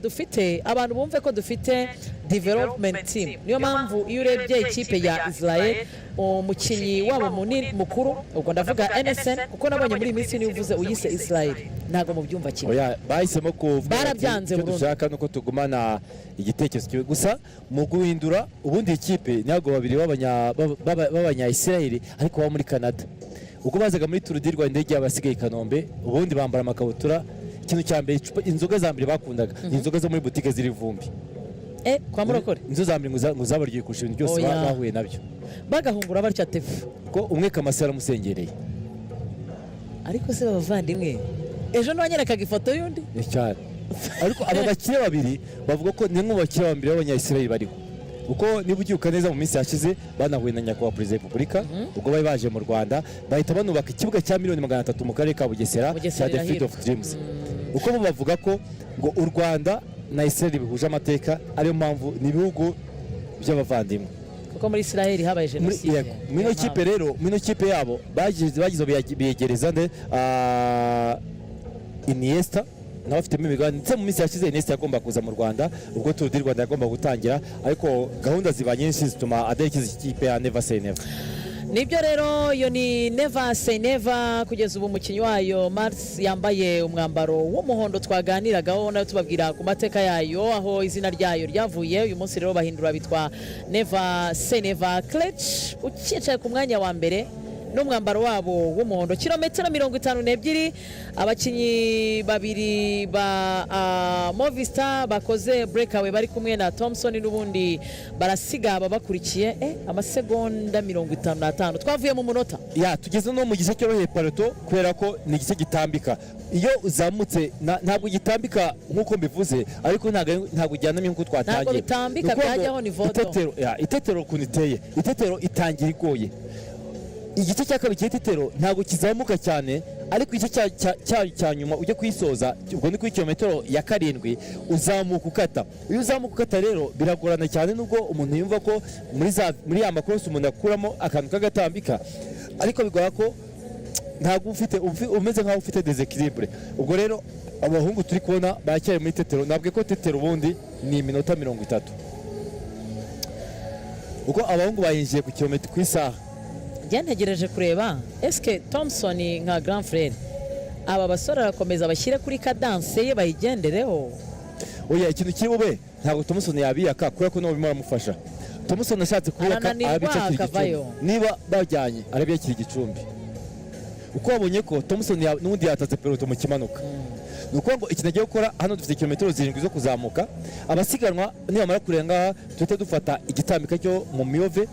Dufite abantu bumve ko dufite development team. Niyo mpamvu iyo urebye ikipe ya Israel, umukinnyi wabo munini mukuru, ubwo ndavuga NSN, kuko nabonye muri iyi minsi niyo uvuze uyise Israel ntabwo mubyumva kimwe. Oya, bahisemo kuvuga bati, Barabyanze icyo burundu. dushaka nuko tugumana igitekerezo kimwe gusa mu guhindura. Ubundi ikipe ntabwo babiri b'abanya Israel ariko baba muri Canada. Ubwo bazaga muri Tour du Rwanda, indege yabo yasigaye i Kanombe. Ubundi bambara amakabutura. Ikintu cya mbere, inzoga za mbere bakundaga ni inzoga zo muri butike ziri vumbi. Kwa murokore. Inzo za mbere ngo zabaryoheye kurusha ibintu byose Oya. bahuye nabyo. Bagahungura batya tefu. Ko umwe Kamasa yaramusengereye. Ariko se b'abavandimwe, ejo ntiwanyerekaga ifoto y'undi? Ni cyane, ariko aba bakire babiri bavuga ko ni mu bakire ba mbere b'Abanyayisirayeli bariho, kuko niba ugibuka neza, mu minsi yashize banahuye na Nyakubahwa Perezida wa Repubulika ubwo bari baje mu Rwanda, bahita banubaka ikibuga cya miliyoni 300 mu karere ka Bugesera Bugesera. cya The Field Irahirwa. of Dreams, kuko bo bavuga ko ngo u Rwanda na Israel bihuje amateka, ariyo mpamvu ni ibihugu by'abavandimwe. Kuko muri Israel habaye jenoside. Yego. Muri ino kipe rero, muri ino kipe yabo bagize biyegereza nde? Iniesta nawe afitemo imigabane, ndetse mu minsi yashize Iniesta yagomba kuza mu Rwanda ubwo Tour du Rwanda yagomba gutangira, ariko gahunda ziba nyinshi zituma adaherekeza ikipe ya Never Say Never. Nibyo rero, iyo ni Never Say Never. Kugeza ubu umukinnyi wayo Mars yambaye umwambaro w'umuhondo twaganiragaho nayo, tubabwira ku mateka yayo, aho izina ryayo ryavuye. Uyu munsi rero bahindura bitwa Never Say Never. Clutch ucyicaye ku mwanya wa mbere n'umwambaro wabo w'umuhondo. Kilometero 52, abakinnyi babiri ba Movistar bakoze breakaway bari kumwe na Thompson, n'ubundi barasiga ababakurikiye amasegonda 55. Twavuye mu munota. Ya, tugeze no mu gice cyoroheye peloton, kubera ko ni igice gitambika. Iyo uzamutse ntabwo gitambika nk'uko mbivuze, ariko ntabwo ujyanamye nk'uko twatangiye. Ntabwo bitambika, Ni ukuvuga ngo byajyaho ni vodo. Itetero, ya, itetero ukuntu iteye, itetero itangira igoye. Igice cya kabiri cy'itetero ntabwo kizamuka cyane, ariko igice cya nyuma ujya kuyisoza, ubwo ni kuri kilometero ya 7, uzamuka ukata. Iyo uzamuka ukata rero biragorana cyane, nubwo umuntu yumva ko muri ya makorosi umuntu akuramo akantu k'agatambika, ariko bigora ko ntabwo ufite umeze nk'aho ufite déséquilibre. Ubwo rero abahungu turi kubona baracyari muri tetero. Ntabwo ko tetero ubundi ni iminota 30, kuko abahungu bayinjiye ku kilometero ku isaha. Njye ntegereje kureba eske Thompson nka grand frère aba basore arakomeza bashyire kuri cadence ye bayigendereho. Oya, ikintu kiri bube, ntabwo Thompson yabiyaka, kubera ko nawe birimo aramufasha. Thompson ashatse kubiyaka Arananirwa, arabicakira akavayo. Igicumbi niba bajyanye arabiyakira Igicumbi, uko babonye ko Thompson n'ubundi yatatse peloton mu kimanuka. Ni ukuvuga ngo ikintu agiye gukora hano, dufite kilometero 7 zo kuzamuka. Abasiganwa nibamara kurenga aha, tuhite dufata igitambika cyo mu Miyove,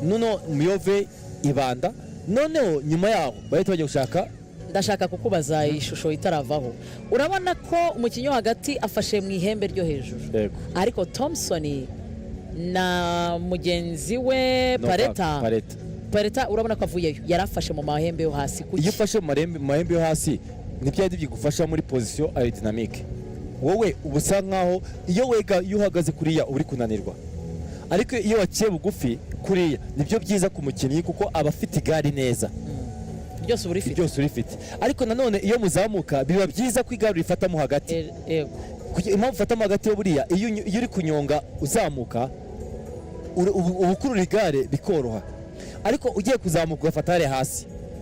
noneho Miyove Ibanda, noneho nyuma yaho bahita bajya gushaka. Ndashaka kukubaza, iyi shusho itaravaho, urabona ko umukinnyi wo hagati afashe mu ihembe ryo hejuru? Yego. Ariko Thompson na mugenzi we No, Pareta. Pareta. Pareta urabona ko avuyeyo, yari afashe mu mahembe yo hasi. Kuki? Iyo ufashe mu mahembe yo hasi, ni bya bigufasha muri position aérodynamique. Wowe uba usa nkaho iyo wega, iyo uhagaze kuriya uba uri kunanirwa, ariko iyo waciye bugufi kuriya nibyo byiza ku mukinnyi, kuko aba afite igare neza. Byose uba urifite. Byose urifite. Ariko nanone iyo muzamuka biba byiza ko igare urifatamo hagati. Yego. Impamvu ufatamo hagati yo, buriya iyo uri kunyonga uzamuka, uba ukurura igare bikoroha, ariko ugiye kuzamuka ugafata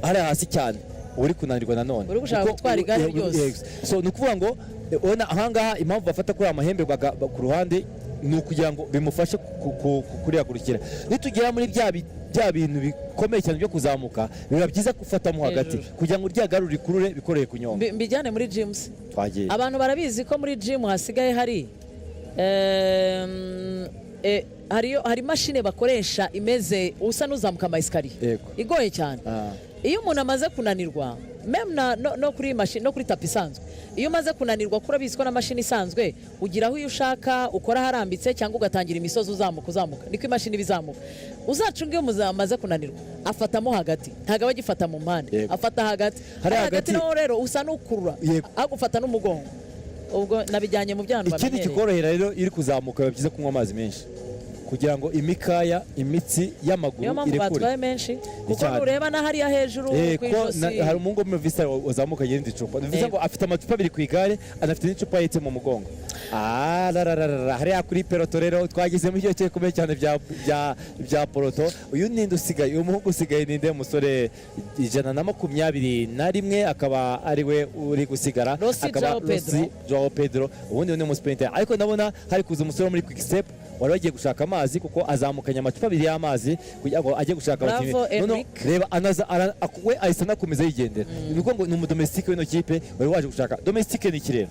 hariya hasi cyane, uba uri kunanirwa nanone. Uri gushaka Kuko gutwara igare ryose. Yego. So ni ukuvuga ngo ubona ahangaha impamvu bafata kuri aya mahembe ku ruhande ni ukugira ngo bimufashe kurihagurukira. Nitugera muri bya bintu bikomeye cyane byo kuzamuka, biba byiza gufatamo hagati Hejuru. kugira ngo rya gare urikurure bikoreye kunyonga. Mbijyane muri gyms. Twagiye. Abantu barabizi ko muri gym hasigaye hari hari imashini bakoresha imeze usa n'uzamuka ama escalier igoye cyane. Iyo umuntu amaze kunanirwa, même na, no kuri mashini, no kuri tapis isanzwe, iyo umaze kunanirwa, kuko urabizi ko na mashini isanzwe ugira aho iyo ushaka ukora harambitse cyangwa ugatangira imisozi uzamuka uzamuka, niko imashini iba izamuka. Uzacunga, iyo umuntu amaze kunanirwa afatamo hagati, ntabwo aba agifata mu mpande. Afata hagati. Hariya Hariya hagati hagati. naho rero usa n'ukurura, agufata n'umugongo. Ubwo nabijyanye mu byantu Ikindi bamenyereye. kikorohera rero, iyo uri kuzamuka biba byiza kunywa amazi menshi. Kugira ngo imikaya, imitsi y'amaguru Niyo mpamvu irekure. batwaye menshi, kuko Cyane. nureba na hariya hejuru ku Ko ijosi. Hari umuhungu wo muri Vista wazamukanye irindi cupa, bivuze ngo afite amacupa abiri ku igare, anafite n'icupa ahetse mu mugongo. Ah, rararara, hariya kuri peloton rero twageze mu gihe gikomeye cyane bya peloton. Uyu ninde usigaye? Uyu muhungu usigaye ninde? Umusore 121 akaba ari we uri gusigara. Rossi. Akaba Joao Pedro. Rossi Joao Pedro, ubundi ni umusprinter, ariko ndabona hari kuza umusore wo muri Quick Step wari wagiye gushaka amazi, kuko azamukanye amacupa abiri y'amazi kugira ngo ajye gushaka Bravo, abakinnyi. Noneho Enric. reba anaza we ahise anakomeza yigendera. Ni ukuvuga ngo ni umudomestique w'ino kipe wari waje gushaka. Domestique ni iki rero?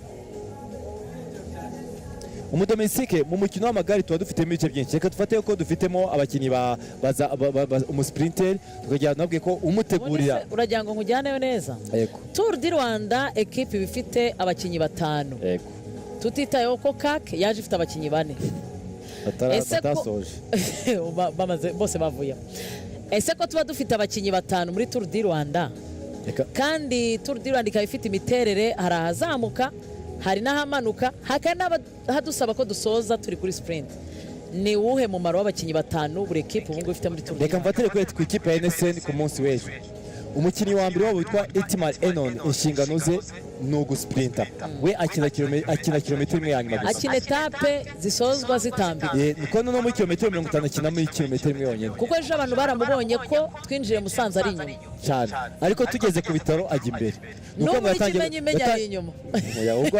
Umudomestique mu mukino w'amagare tuba dufitemo ibice byinshi. Reka dufate ko dufitemo abakinnyi ba baza- ba- ba- ba- umusprinter, tukagira nabwiye ko Ubundi umutegurira. Se uragira ngo nkujyaneyo neza? Yego. Tour du Rwanda, ekipe iba ifite abakinnyi batanu, tutitayeho ko kake yaje ifite abakinnyi bane. Ese Batasoje. Bamaze bose bavuyemo. Ese ko tuba dufite abakinnyi batanu muri Tour du Rwanda, Reka kandi Tour du Rwanda ikaba ifite imiterere, hari ahazamuka, hari n'ahamanuka, hakaba n'ahadusaba ko dusoza turi kuri sprint, ni uwuhe mumaro w'abakinnyi batanu buri ekipe ubu ngubu ifite muri Tour du Reka Rwanda? mfatire kuri ku ikipe ya NSN ku munsi w'ejo. Umukinnyi wa mbere wabo witwa Itamar Enon, inshingano ze ni ugusprinta. We akina kilometero imwe ya nyuma gusa. Akina étape zisozwa zitambika. Niko no muri kilometero 50 akina muri kilometero imwe yonyine. Kuko ejo abantu baramubonye ko twinjiye Musanze ari inyuma. Cyane, ariko tugeze ku bitaro ajya imbere. Ni ukuvuga ngo No muri Kimenyimenyi ari inyuma. Oya, ubwo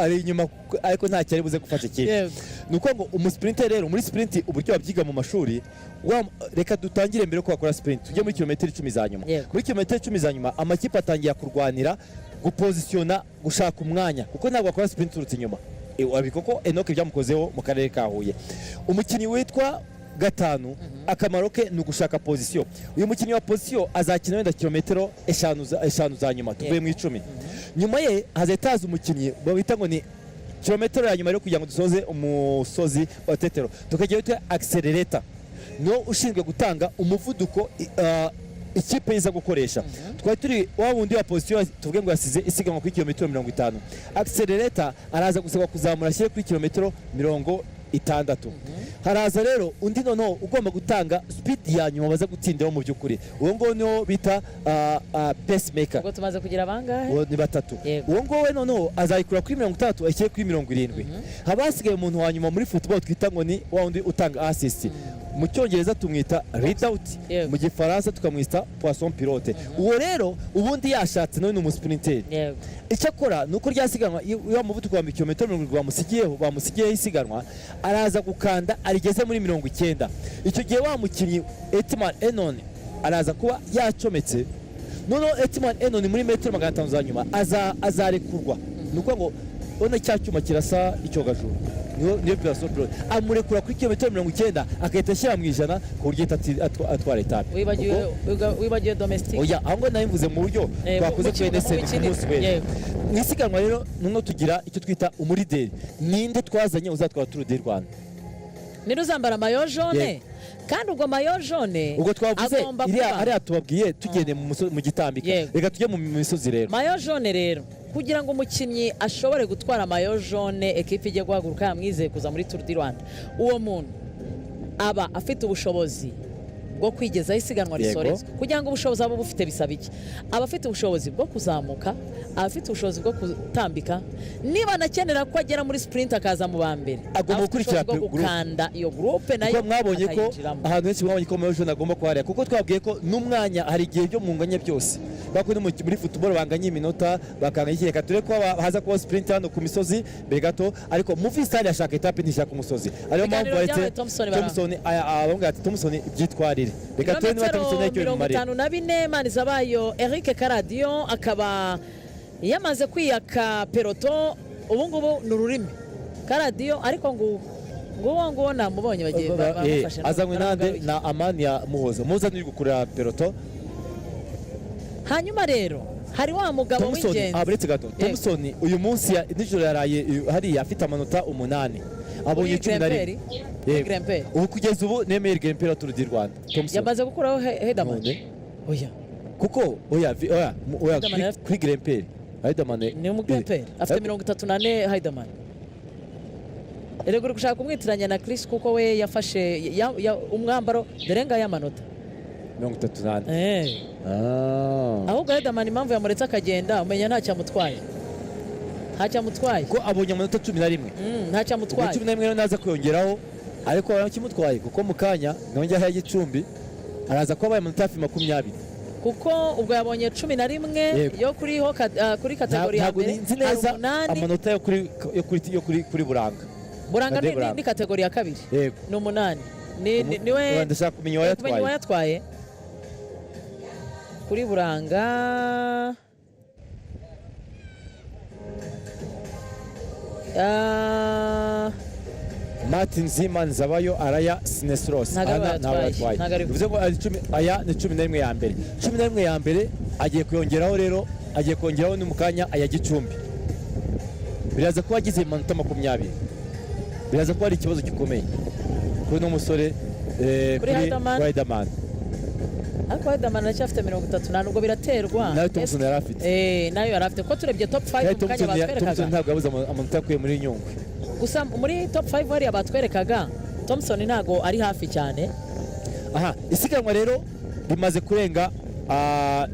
ari inyuma ariko ntacyo ari buze gufasha ikipe. Ni ukuvuga ngo umusprinter rero, muri sprint uburyo babyiga mu mashuri, reka dutangire mbere ko bakora sprint, tujye muri kilometero 10 za nyuma. Muri kilometero 10 za nyuma amakipe atangira kurwanira gupozisiyona, gushaka umwanya, kuko ntabwo bakora sprint uturutse inyuma. Wabi koko Enoch byamukozeho mu karere ka Huye. Umukinnyi witwa gatanu, akamaro ke ni ugushaka position. Uyu mukinnyi wa position azakina wenda kilometero 5 za nyuma, tuvuye mu 10. Nyuma ye hazahita haza umukinnyi babita ngo ni kilometero ya nyuma rero, kugira ngo dusoze umusozi wa Tetero, tukagira witwa accelerator, niwo ushinzwe gutanga umuvuduko ikipe iza gukoresha. Twari turi wa wundi wa position, tuvuge ngo yasize isiganwa kuri kilometero 50, accelerator araza gusabwa kuzamura ashyire kuri kilometero 60. Haraza rero undi noneho ugomba gutanga speed ya nyuma baza gutsindiraho. Mu by'ukuri uwo nguwo niwo bita pacemaker. Ubwo tumaze kugira bangahe? Uwo ni batatu. Uwo nguwo we noneho azayikura kuri 60 ayishyire kuri 70. Haba hasigaye umuntu wa nyuma muri football twita ngo ni wa wundi utanga assist. Mu Cyongereza tumwita lead out, mu Gifaransa tukamwita poisson pilote. Uwo rero ubundi yashatse nawe ni umusprinter. Icyo akora ni uko ryasiganwa, iyo iyo muvuduko wa kilometero 70 bamusigiyeho isiganwa, araza gukanda arigeze muri 90. Icyo gihe wa mukinnyi Etman Enon araza kuba yacometse. Noneho Etman Enon muri metero 500 za nyuma azarekurwa. Ni ukuvuga ngo ubona cya cyuma kirasa icyogajuru, niyo poisson pilote, amurekura kuri kilometero 90, agahita ashyira mu 100 ku buryo ahita atwara étape. Wibagiwe domestique. Oya, aho ngaho nabivuze mu buryo twakoze mu kuri kibuga, mu NSN ku mikinire. munsi w'ejo. Mu isiganwa rero noneho tugira icyo twita umuleader. Ninde twazanye uzatwara Tour du Rwanda? Ninde uzambara maillot jaune? Yego. Kandi ubwo maillot jaune Ubwo twavuze agomba iriya kuba hariya tubabwiye tugendeye mu gitambika. Reka tujye mu misozi rero. Maillot jaune rero, kugira ngo umukinnyi ashobore gutwara maillot jaune, ekipe ijye guhaguruka yamwizeye kuza muri Tour du Rwanda, uwo muntu aba afite ubushobozi bwo kwigezaho isiganwa risorezwa. Kugira ngo ubushobozi abe bufite bisaba iki? Aba afite ubushobozi bwo kuzamuka, aba afite ubushobozi bwo gutambika, niba anakenera ko agera muri sprint akaza mu ba mbere, Agomba aba afite gukurikira ubushobozi bwo groupe. gukanda iyo groupe nayo Kuko mwabonye ko akayinjiramo. ahantu henshi mwabonye ko maillot jaune agomba kuhariya, kuko twabwiye ko n'umwanya hari igihe byo munganya byose, kubera ko no muri football banganya iminota, bakanganya iki. Reka turebe ko haza kuba sprint hano ku misozi mbere gato, ariko Movistar yashaka étape, ntishaka umusozi, ariyo mpamvu Ibiganiro baretse byabaye Thompson Thompson bamubwira ati: "Thompson, byitwarire." Reka turebe niba Ibirometero Thompson ntacyo mirongo bimumarira. itanu na bine. Manizabayo Eric Karadiyo akaba yamaze kwiyaka peloton. Ubu ngubu ni ururimi Karadiyo, ariko ngo nguwo nguwo namubonye, bagiye bamufashe. Azanywe nande? Na Amani ya Muhoza. Muhoza niwe uri gukurura peloton. Hanyuma rero hari wa mugabo Thompson w'ingenzi. Buretse gato. Thompson uyu munsi nijoro yaraye hariya afite amanota 8, abonye Uri 11. Grimpeur? Yego. Grimpeur. Ubu kugeza ubu nemeye grimpeur wa Tour du Rwanda, Thompson. Yamaze gukuraho Hederman. None? Oya. Kuko oya oya oya Hederman kuri grimpeur Hederman Ni umugrimpeur afite 34 Hederman. Erega uri gushaka kumwitiranya na Chris, kuko we yafashe umwambaro. Dore ngaya amanota. 34. Eh. Ahubwo Riderman, impamvu yamuretse akagenda, umenya ntacyo amutwaye, ntacyo amutwaye. Ko abonye amanota 11. Ntacyo Ubwo amutwaye. 11 rero naza kwiyongeraho, ariko barakimutwaye, kuko mu kanya nongeraho ya Gicumbi araza kuba abaye amanota hafi 20. Kuko ubwo yabonye 11 Yego. yo kuri ho kuri catégorie ya Ntabwo mbere. nzi Hari neza 8. amanota yo kuri Buranga. Buranga Nade Buranga. ni catégorie ya kabiri. Yego. Ni 8, niwe. Ndashaka kumenya Kumenya uwayatwaye. uwayatwaye kuri Buranga. Martin Ziman Zabayo Araya Sinesros. Ntabwo ari Aha ntabwo uwayatwaye. yatwaye. Ntabwo ari we. Bivuze ngo ari 10, aya ni 11 ya mbere, 11 ya mbere agiye kuyongeraho rero, agiye kongeraho ni mu kanya aya Gicumbi, biraza kuba agize amanota 20. Biraza kuba ari ikibazo gikomeye kuri uno musore Kuri Riderman. Riderman. Ariko Riderman aracyafite 30, nta nubwo biraterwa. Nawe Thompson yari afite. Nayo yari afite, kuko turebye top 5 Nawe mu kanya Thompson Thompson batwerekaga. Ntabwo yabuze amanota yakuye muri Nyungwe. Gusa muri top 5 hariya batwerekaga, Thompson ntago ari hafi cyane. Aha isiganwa rero rimaze kurenga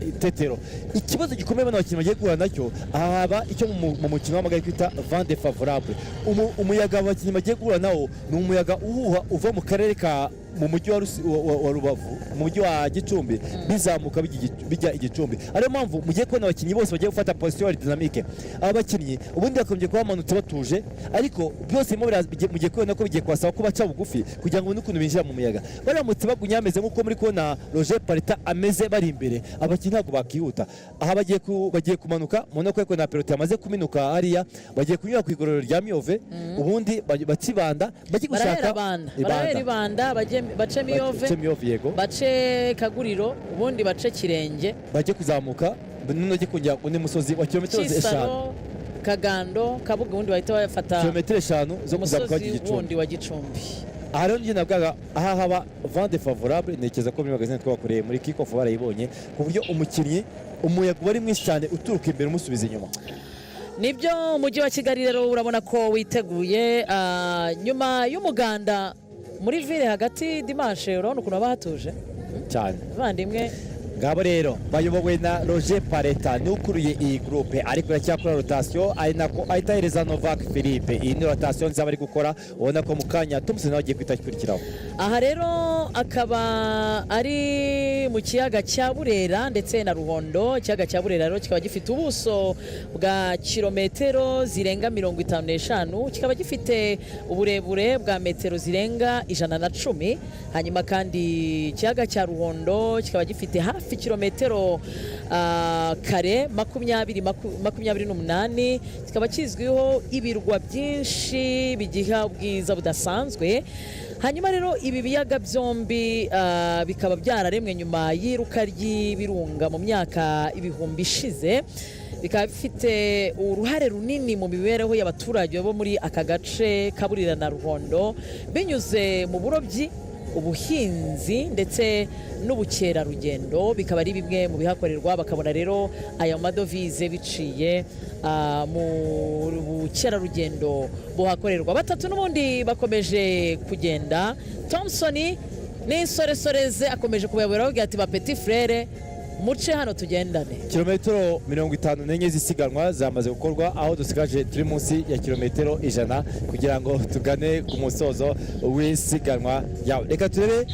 Itetero. Ikibazo gikomeye bano bakinnyi bagiye guhura nacyo aha, haba icyo mu mukino w'amagare twita vent défavorable. Umuyaga abakinnyi bagiye guhura nawo ni umuyaga uhuha uva mu karere ka mu mujyi wa Rubavu, mu mujyi wa Gicumbi, bizamuka bijya i Gicumbi. Ariyo mpamvu mugiye kubona abakinnyi bose bagiye gufata position dynamique. Aba bakinnyi ubundi bakagombye kuba bamanutse batuje, ariko byose birimo mugiye kubona ko bigiye kubasaba ko baca bugufi kugira ngo babone ukuntu binjira mu muyaga. Baramutse bagumye bameze nk'uko muri kubona Roger Pareta ameze bari imbere, abakinnyi ntabwo bakihuta. Aha bagiye kumanuka, mubona ko ariko na peloton yamaze kuminuka hariya. Bagiye kunyura ku igororero rya Miyove, ubundi bakibanda bajye Barahera gushaka Banda, barahera Ibanda, bace Miyove. Bace Miyove, yego. Bace Kaguriro, ubundi bace Kirenge. Bajye kuzamuka none bajye kongera undi musozi wa kilometero 5. Kisaro, Kagando, Kabuga, ubundi bahita bafata Kilometero 5 zo kuzamuka bajya umusozi i Gicumbi. wundi wa Gicumbi. Aha rero njye nabwaga aha haba vent défavorable. Ntekereza ko muri magazine twabakoreye muri kick off barayibonye, ku buryo umukinnyi umuyaga uba ari mwinshi cyane uturuka imbere umusubiza inyuma. Nibyo, umujyi wa Kigali rero urabona ko witeguye nyuma y'umuganda muri ville hagati dimanche. Urabona ukuntu haba hatuje. Cyane. Abavandimwe. Ngabo rero bayobowe na Roger Pareta, niwe ukuriye iyi groupe, ariko iracyakora rotation, ari nako ahita ahereza Novak Philippe. Iyi ni rotation nziza bari gukora. Ubona ko mu kanya Thompson nawe agiye guhita akurikiraho. Aha rero akaba ari mu kiyaga cya Burera ndetse na Ruhondo. Ikiyaga cya Burera rero kikaba gifite ubuso bwa kilometero zirenga 55, kikaba gifite uburebure bwa metero zirenga 110. Hanyuma kandi ikiyaga cya Ruhondo kikaba gifite hafi kilometero kare 28, kikaba kizwiho ibirwa byinshi bigiha ubwiza budasanzwe. Hanyuma rero ibi biyaga byombi bikaba byararemwe nyuma y'iruka ry'ibirunga mu myaka ibihumbi ishize, bikaba bifite uruhare runini mu mibereho y'abaturage bo muri aka gace ka Burera na Ruhondo, binyuze mu burobyi, ubuhinzi ndetse n'ubukerarugendo, bikaba ari bimwe mu bihakorerwa, bakabona rero aya madovize biciye mu bukerarugendo buhakorerwa. Batatu n'ubundi bakomeje kugenda. Thompson n'insoresore ze akomeje kubayobora, ababwira ati: "Ba petit frère, muce hano tugendane." Kilometero 54 z'isiganwa zamaze gukorwa, aho dusigaje turi munsi ya kilometero 100 kugira ngo tugane ku musozo w'isiganwa yawe. Reka turebe.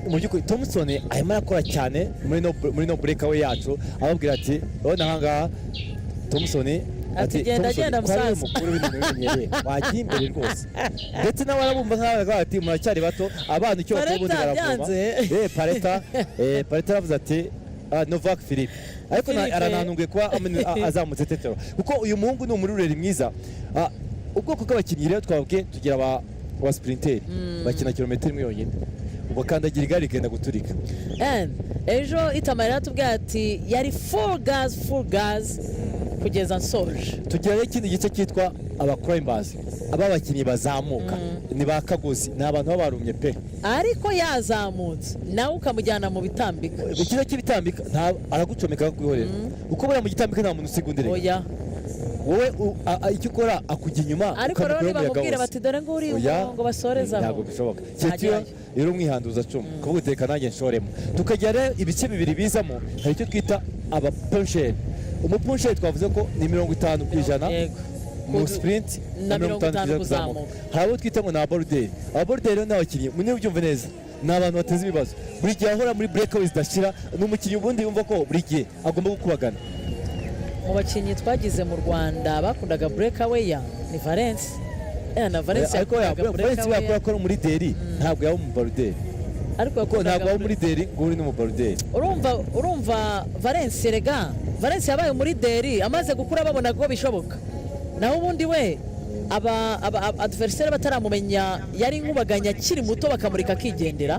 Mu by'ukuri Thompson arimo arakora cyane muri no breakaway yacu, ababwira ati, urabona aha ngaha Thompson. Ati, "Genda, Thompson, genda, ko ari we musaza." mukuru w'ibintu bimenyereye, wagiye imbere rwose. Ndetse nawe arabumva nk'aho ati: "Muracyari bato, abana icyo bakora ubundi Pareta baravoma." byanze. Pareta aravuze ati Novak Philippe, ariko Philippe. arananunguye kuba azamutse Tetero, kuko uyu muhungu ni umurureri mwiza. Ubwoko bw'abakinnyi rero twabwiye, tugira aba sprinter bakina kilometero imwe yonyine, ugakandagira igare rigenda guturika. Ejo Itamara yaratubwiye ati yari full gas, full gas kugeza nsoje. Tugira rero ikindi gice cyitwa aba climbers, aba bakinnyi bazamuka ni ba kagozi, ni abantu baba barumye pe. Ariko yazamutse nawe ukamujyana mu bitambika. Ikiza cy'ibitambika aragucomeka akakwihorera, kuko buriya mu gitambika nta muntu usiga undi reka. Oya. Wowe icyo ukora, akujya inyuma, Ariko rero ukamukuraho umuyaga nibamubwira wose. bati: "Dore nguriya," Oya, ngo basorezaho. Ntabwo bishoboka, keretse iyo Ntajyayo. uri umwihanduza cumu kuvuga uteka nanjye nshoremo. Tukagira rero ibice bibiri bizamo. Hari icyo twita abapuncheur. Umupuncheur twavuze ko ni 50% mu sprint na 50 % kuzamuka. Hari abo twita ngo ni ababaroudeur. Ababaroudeur rero ni abakinnyi, niba ubyumva neza, ni abantu bateza ibibazo, buri gihe ahora muri breakaway zidashira. Ni umukinnyi ubundi yumva ko buri gihe agomba gukubagana. Mu bakinnyi twagize mu Rwanda bakundaga breakaway ni Valence, na Valence Ariko yakundaga Valence breakaway. yakora ko ari umuleader, ntabwo yaba umubaroudeur, Ariko kuko yakundaga ntabwo waba umuleader ngo uri n'umubaroudeur. Urumva Valence, rega Valence yabaye umuleader amaze gukura, babona ko bishoboka. Naho ubundi we aba adversaire bataramumenya, yari inkubaganya akiri muto, bakamurika akigendera.